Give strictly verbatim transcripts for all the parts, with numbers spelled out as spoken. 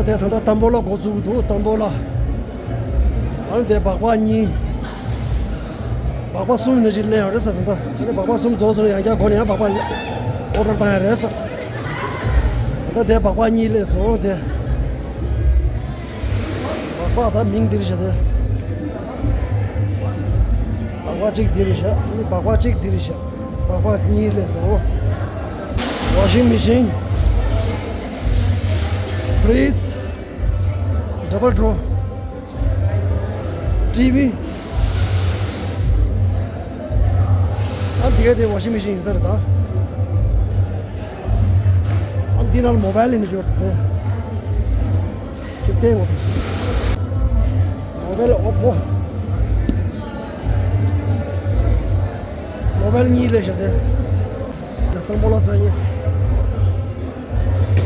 དེ་ད་ལྟ་ཏམ་བོ་ལ་འགོ་བཙུགས་འདུག་ཏམ་བོ་ལ། ཨ་ནི་དེ་སྦག་སྦག་གཉིས། སྦག་སྦག་གསུམ་ནང་བཞིན་ལེན་ཡོད་རེད་ཟེར། ད་ལྟ་ཨ་ནི་སྦག་སྦག་གསུམ་རྫོགས་སོང་ཡང་བསྐྱར་སྒོ་ནས་ཡང་སྦག་སྦག་ཨོ་ཌར་བཏང་ཡ་རེད་ཟེར། ད་ལྟ་དེ་སྦག་སྦག་གཉིས་ལེན་སོང་དེ། སྦག་སྦག་ད་མིང་འདིར་བཞག་དེ། སྦག་སྦག་གཅིག་འདིར་བཞག་ཨ་ནི་སྦག་སྦག་གཅིག་འདིར་བཞག་སྦག་སྦག་གཉིས་ལེན་སོང་། Washing machine, fridge, double drawer, T V. ཨ་འདི་ག་དེ་washing machine ཡིན་ས་རེད་ད། ཨ་འདི་ནང་ལ་མོ་བལ་ཡིན་ནི་འབྱོར་ས་དེ། ཅིག་བལྟས་འོ། མོ་བལ་ཨོ་པོ། མོ་བལ་གཉིས་ལེན་བཞག་དེ། ཏམ་བོ་ལ་བཙལ་ཡིན།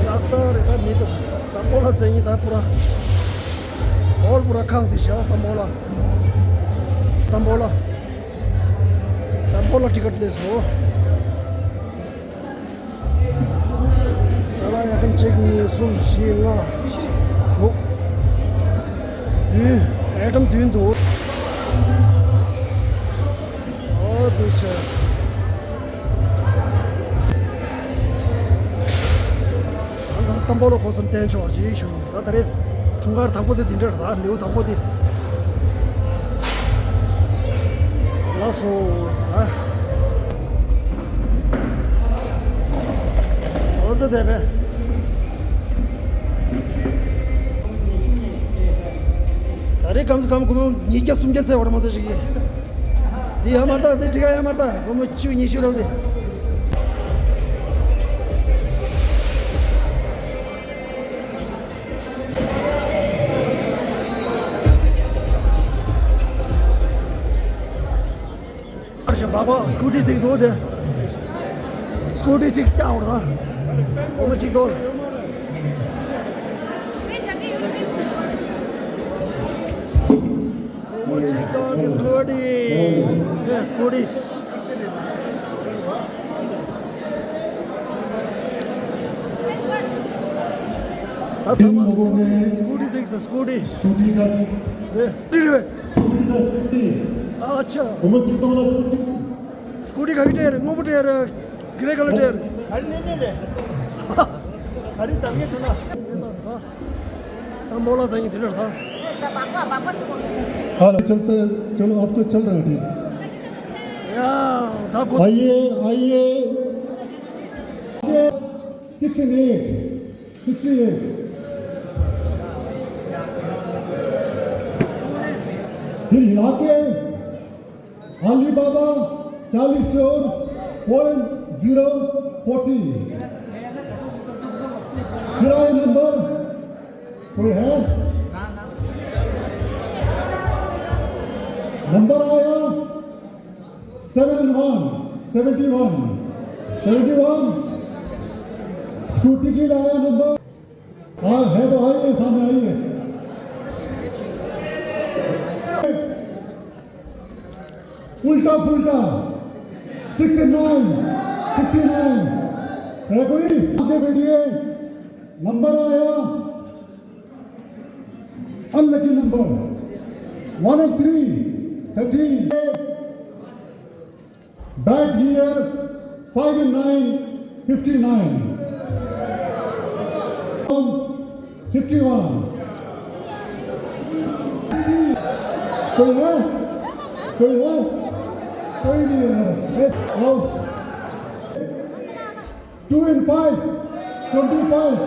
ཏག་ཏག་རེད་ད་མི་འདུག་ཏམ་བོ་ལ་བཙལ་ཡིན་ད་པུ་ར། ཧོལ་པུ་ར་ཁང་དེ་བཞག་ཏམ་བོ་ལ། ཏམ་བོ་ལ། ཏམ་བོ་ལ་ཊི་ཀེཊ་ལེན་སོང་། ས་ལ་ཨའི་ཊམ་གཅིག་གཉིས་གསུམ་བཞི་ལྔ་དྲུག་བདུན། ཨའི་ཊམ་བདུན་འདུག་ཨོ་འདུག་ཆེ། ཨ་ནི་ཏམ་བོ་ལ་སྒོ་གསུམ་བསྟན་ཆོག་ཅིག་ཞུ། ད་ད་རེས་འཁྲུངས་སྐར་དང་པོ་དེ་འདི་འདྲ་རེད། ད་ལེའུ་དང་པོ་དེ། ལགས་སོ། ཨ། ཨོ་ཙི་དེ་བས། ད་རེས་སྐམ་སེ་སྐམ་སྒོར་མོ་ཉིས་བརྒྱ་སུམ་བརྒྱ་བཙལ་བར་མ་གཏོགས་ཞིག་གིས། འདི་ཡ་མ་ལྟ་དེ་འགྲིག་ག་ཡ་མ་ལྟ་སྒོར་མོ་བཅུ་ཉི་ཤུ་རག་དེ། ཨར་ཞབས་པ་སྐུ་ཊི་ཅིག་འདུག་དེ། སྐུ་ཊི་ཅིག་བཏང་བར་ད། སྒོར་མོ་གཅིག་འདུག་སྒོར་མོ་གཅིག་འདུག་དེ་སྐུ་ཊི། ཨེ་སྐུ་ཊི། ད་ཚང་མ་སྐུ་ཊི་སྐུ་ཊི་ཅིག་ཟེར་སྐུ་ཊི། སྐུ་ཊི་ག་དེ་ཊི་རེད། སྐུ་ཊི་ད་སྐུ་ཊི། ཨ་ཆ། སྒོར་མོ་གཅིག་སྟོང་ལ་སྐུ་ཊི། སྐུ་ཊི་ག་གི་སྤྲད་རེད། སྔོན་པོ་སྤྲད་རེད། གྷི་རེ་ཀ་ལར་སྤྲད་རེད། ག་རེ་ནས་ནས་རེད། ག་རེ་དང་ངས་ཐུག་ན། ད་མོ་ལ་ཟ་ཡིན་དེ་འདྲ་ད། ཧ་ལ་ཅལ་པེ་ཅལ་ཨབ་ཏུ་ཅལ་ར་དེ། ཡ་ད་གོ། आइए आइए। Sixty eight sixty eight. फिर हिला के। अली बाबा चालीस चोर पॉइंट ज़ीरो फ़ोर्टी। फिर आया नंबर, कोई है? नंबर आया seven one, seventy one, seventy one. Scooty के लिए आया नंबर। हाँ, है तो आइए, सामने आइए। उल्टा पुल्टा, सिक्सटी नाइन, सिक्सटी नाइन। है कोई? आगे बढ़िए। नंबर आया, unlucky number, one eight three, thirteen. Bad year, five and nine, fifty nine. Fifty one. कोई है? कोई है? कोई नहीं है। Yes, आओ। Two and five, twenty five.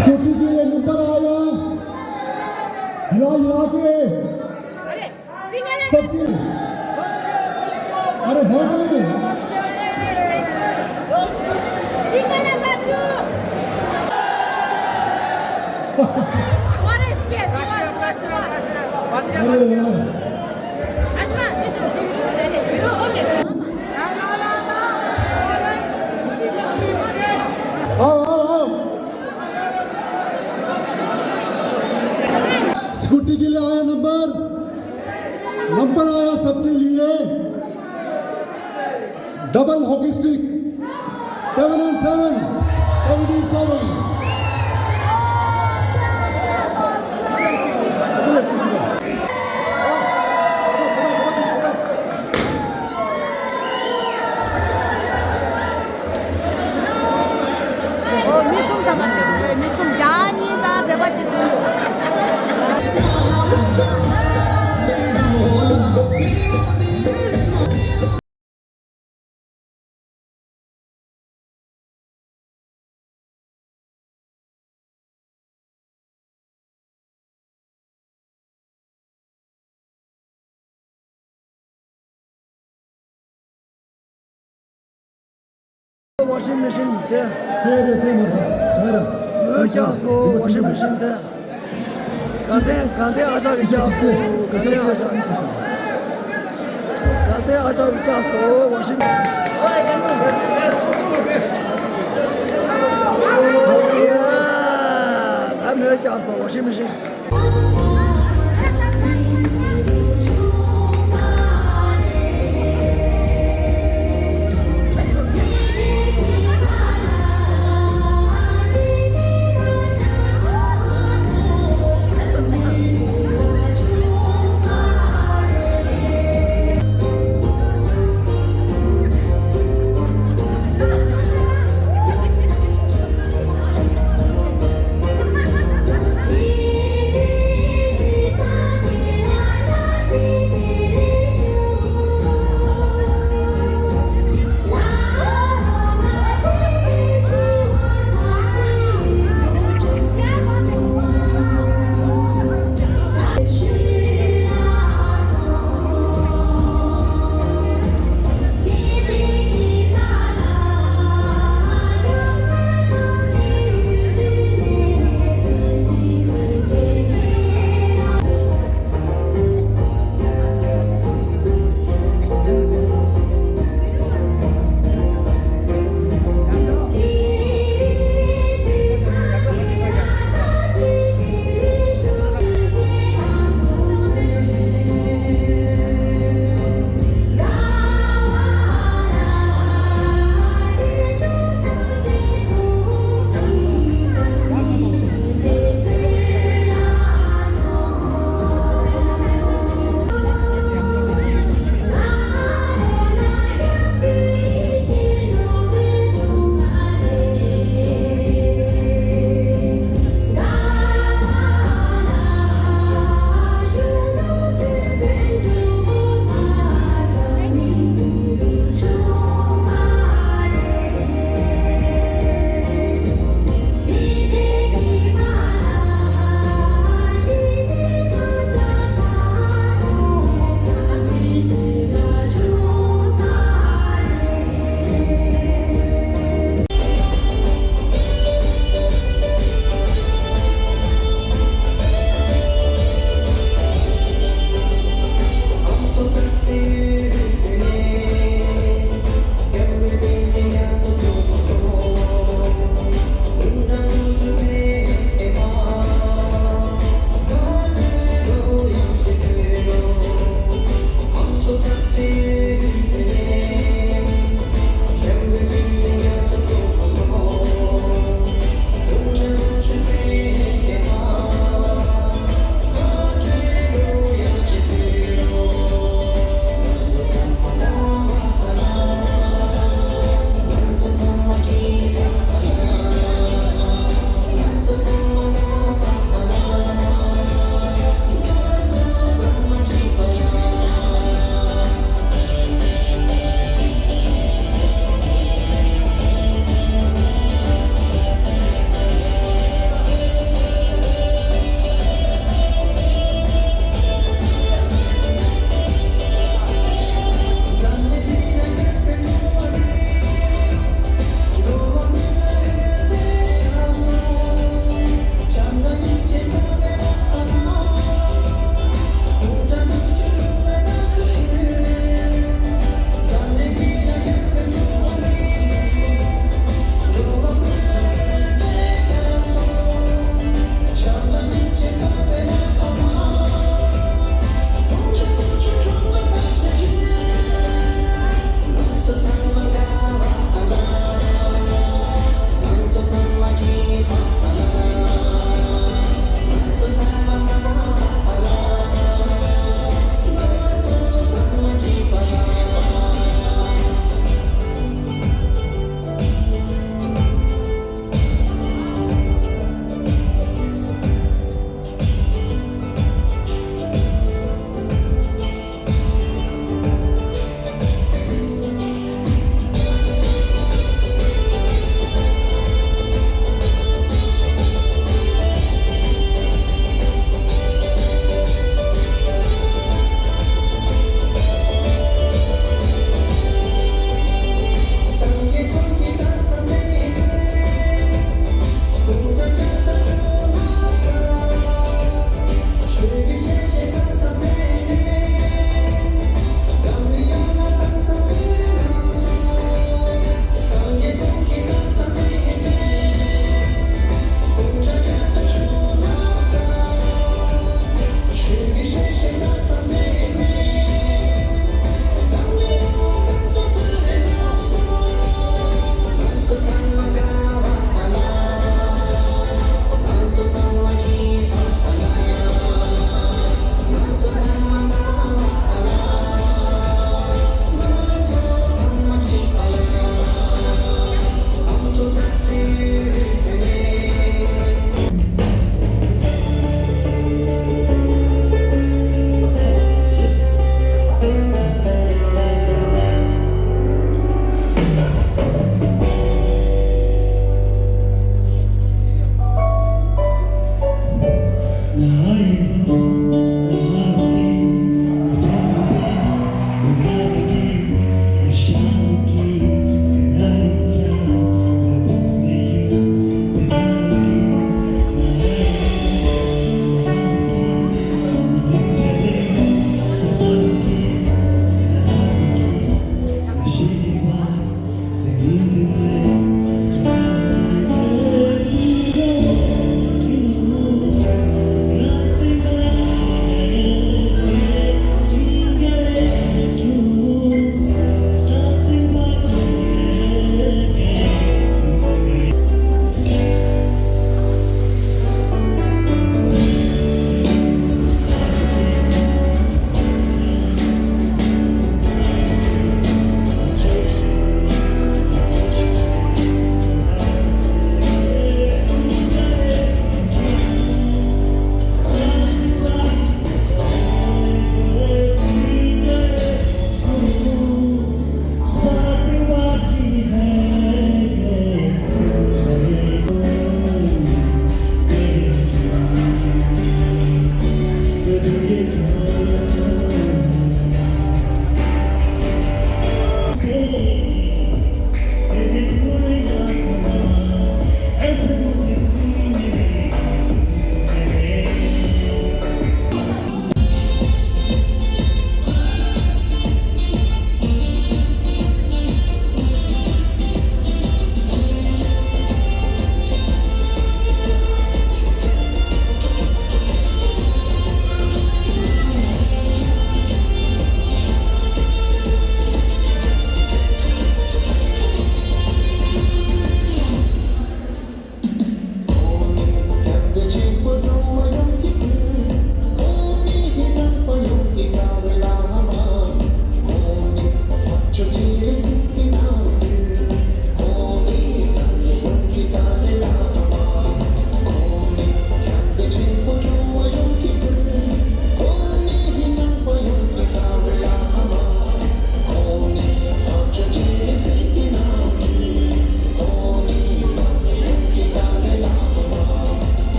Scooty के लिए नंबर आया, हिला हिला के सबकी। अरे है कोई? अरे यार। आओ, आओ, आओ। स्कूटी के लिए आया नंबर, नंबर आया सबके लिए, double hockey stick. Seven and seven, seventy-seven. ཨོ། མི་གསུམ་ཐམ་པ་དེ་རེད། མི་གསུམ། རྒྱ་གཉིས་དང་བོད་པ་གཅིག་ཝ་ཤིང་མེ་ཤིན་དེ། ཚེ་རེ་ཚེ་མི་ཕམ་ཚེ་ར། མོས་ཀྱང་སོ། ཝ་ཤིང་མེ་ཤིན་དེ། དགའ་ལྡན། དགའ་ལྡན་ཨ་ཅག་གིས་བཀྱགས་སོང་། དགའ་ལྡན་ཨ་ཅག་གིས། དགའ་ལྡན་ཨ་ཅག་གིས་བཀྱགས་སོང་། ཝ་ཤིང་། ད་མོས་བཀྱགས་སོང་། ཝ་ཤིང་མེ་ཤིན།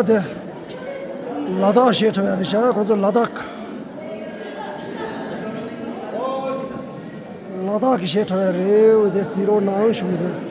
དེ་ལ་དྭགས་གཞས་འཁྲབ་ཡ་རེད་ཤག་ཁོང་ཚོ་ལ་དྭགས། ལ་དྭགས་ཀྱི་གཞས་འཁྲབ་ཡ་རེད། འོ་དེ་གཟིགས་རོགས་གནང་ཞུ་གི་རེད།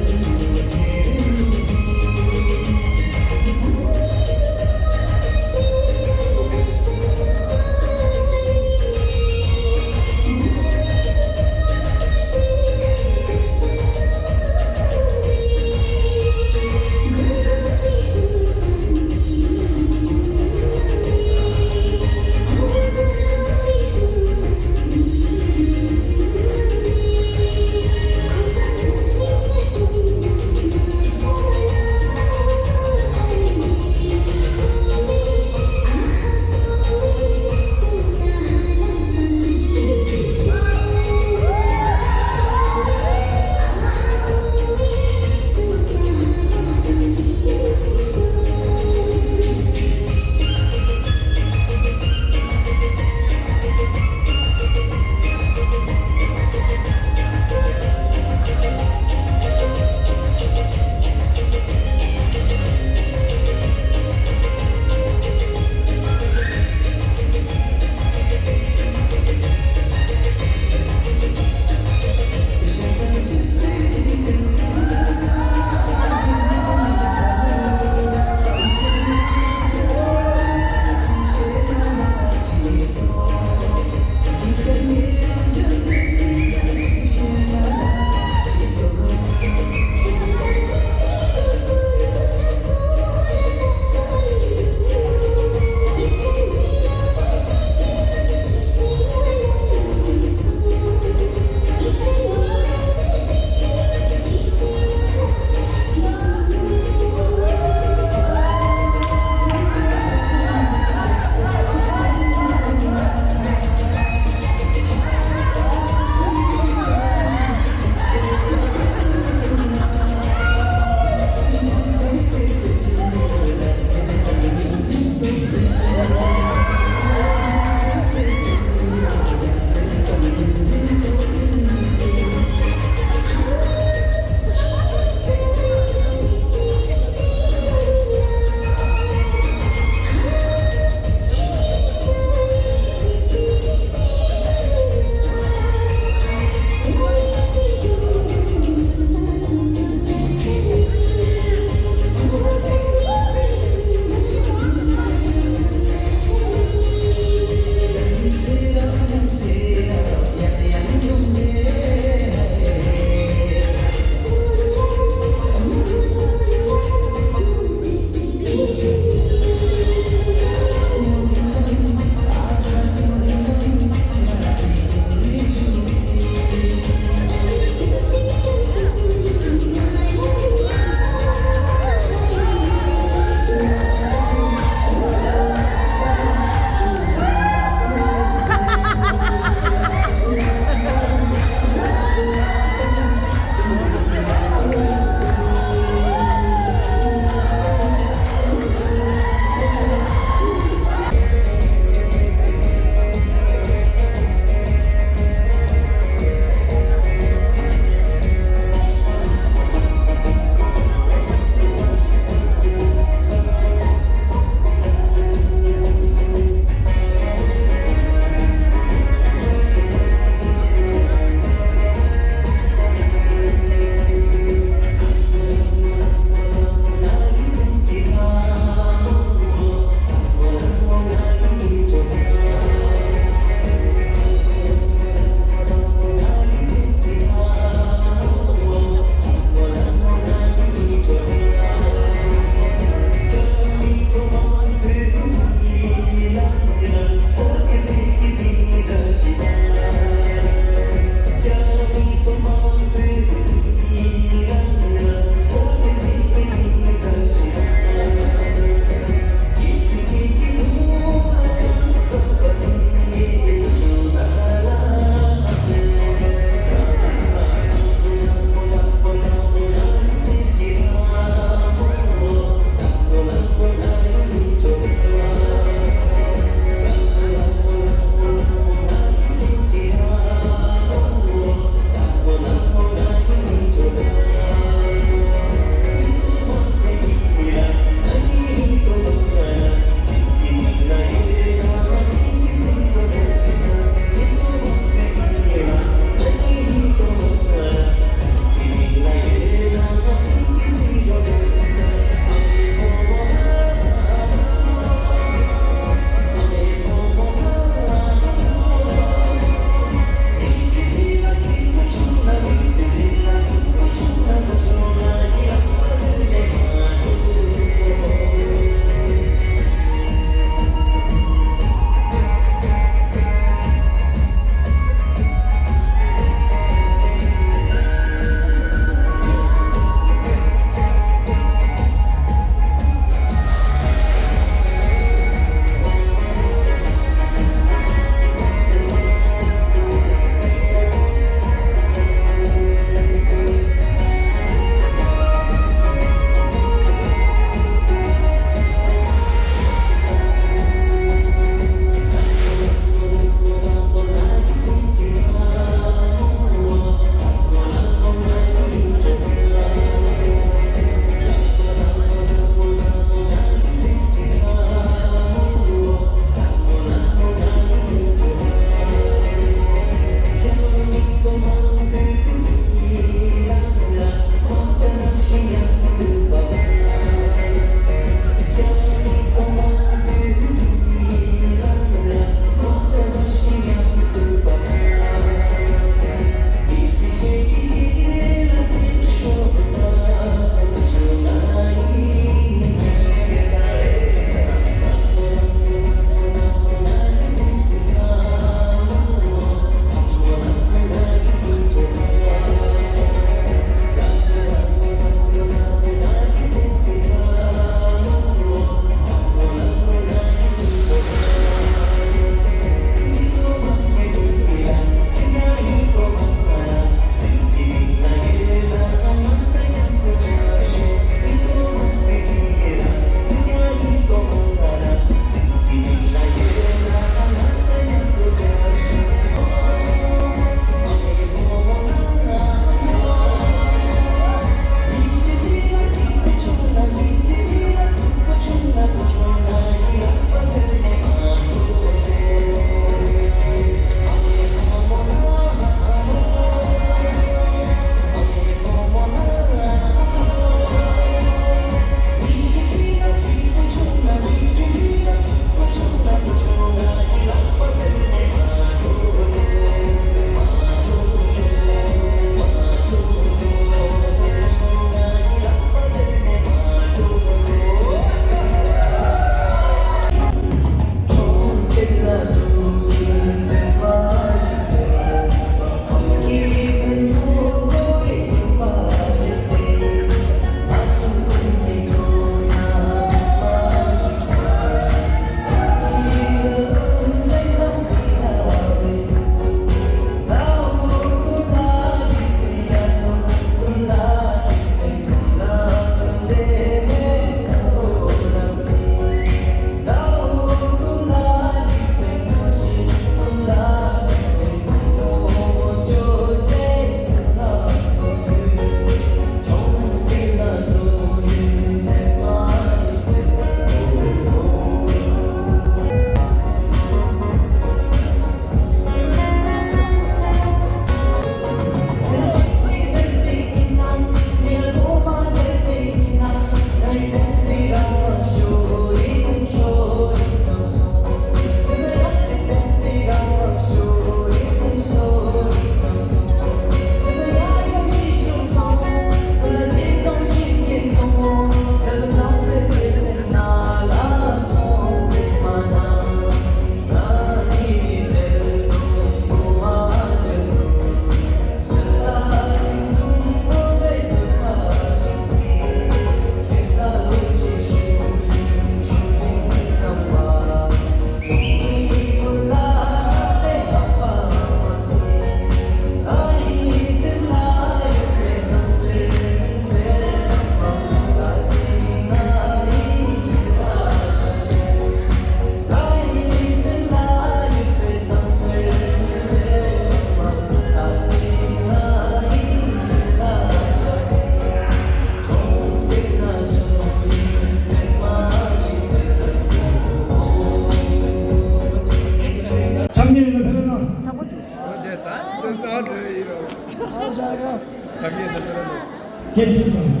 གལ་ཆེན་པོ་དང་